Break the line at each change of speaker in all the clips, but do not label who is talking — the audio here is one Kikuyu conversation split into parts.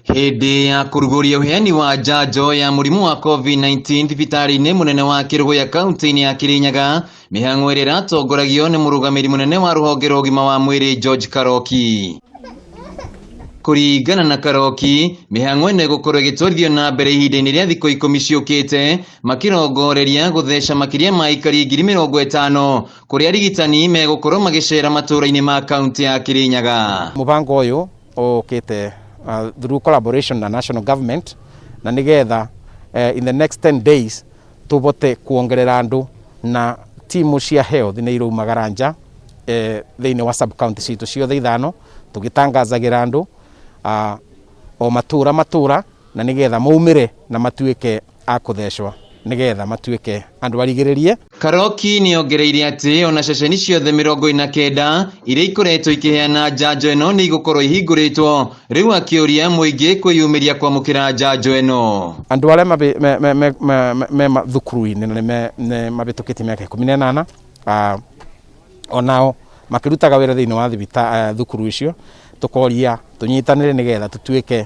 Hĩndĩ ya kũrugũria ũheani wa njanjo ya mũrimũ wa COVID-19 thibitarĩ-inĩ mũnene wa Kĩrũgũya kaunti-inĩ ya Kĩrĩnyaga, mĩhang'o ĩrĩa ĩratongoragio nĩ mũrũgamĩrĩri mũnene wa rũhonge rwa ũgima wa mwĩrĩ George Karoki. Kũringana na Karoki, mĩhang'o ĩno ĩgũkorwo ĩgĩtwarithio na mbere ihinda-inĩ rĩa thikũ 10 ciũkĩte, makĩrongoreria gũtheca makĩria ma aikari 50,000 kũrĩa arigitani megũkorwo magĩcera matũũra-inĩ ma kaunti ya Kĩrĩnyaga.
Mũbango ũyũ ũkĩte through collaboration na national government na nigetha in the next 10 days tubote kuongerera andu na timu cia health nĩ iraumagara nja thĩinĩ wa sub county citũ ciothe ithano tũgĩtangazagira andu o matura matura na nigetha maumire na matuĩke a kũthecwa nigetha matuĩke andu arigĩrĩrie.
Karoki nĩ ongereire atĩ ona ceceni ciothe 49 iria ikoretwo ikĩheana njanjo ĩno nĩ igũkorwo ihingũrĩtwo, rĩu akĩũria mũingĩ kwĩyumĩria kwamũkĩra njanjo ĩno.
Andũ arĩa me mathukuru-inĩ na nĩ mabĩtũkĩtie mĩaka 18, onao makĩrutaga wĩra thĩinĩ wa thukuru icio, tũkoria tũnyitanĩre nĩgetha tũtuĩke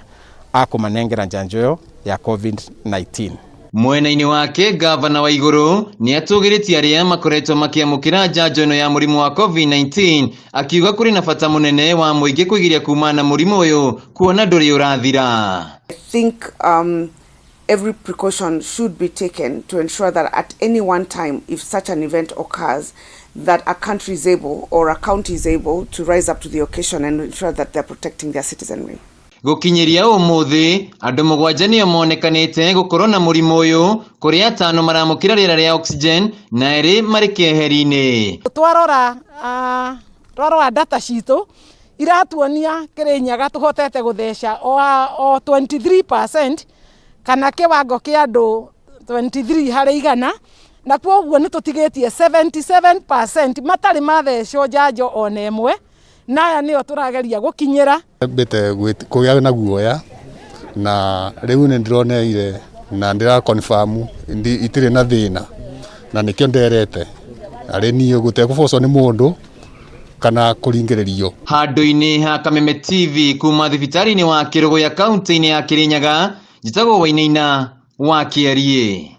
a kũmanengera njanjo ĩyo ya COVID-19.
Mwena-inĩ wake gavana wa Igũrũ nĩ atũgĩrĩtie arĩa makoretwo makĩamũkĩra njanjo ĩno ya mũrimũ wa COVID-19, akiuga kũrĩ na bata mũnene wa mũingĩ kwĩgiria kumana na mũrimũ ũyũ kuona ndũrĩ ũrathira.
I think every precaution should be taken to ensure that at any one time, if such an event occurs, that a country is able or a county is able to rise up to the occasion and ensure that they're protecting their citizenry.
Gũkinyĩria ũmũthĩ andũ 7 nĩo monekanĩte gũkorwo na mũrimũ ũyũ, kũrĩa 5 maramũkĩra rĩera rĩa oxygen na 2 marĩ keheri-inĩ.
Twarora data citũ iratuonia Kĩrĩnyaga tũhotete gũtheca o 23% kana kĩwango kĩa andũ 23 harĩ igana, na kwoguo nĩ tũtigĩtie 77% matarĩ mathecwo njanjo ona ĩmwe, na aya nĩo tũrageria gũkinyĩra.
Mbĩte kũgĩa na guoya na rĩu nĩ ndĩroneire na ndĩra confirm itirĩ na thĩna, na nĩkĩo nderete arĩ niĩ gũtekũbocwo nĩ mũndũ kana kũringĩrĩrio.
Handũ-inĩ ha Kameme TV kuma thibitarĩ-inĩ wa Kĩrũgũya kaunti-inĩ ya Kĩrĩnyaga, njĩtagwo Wainaina wa Kĩariĩ.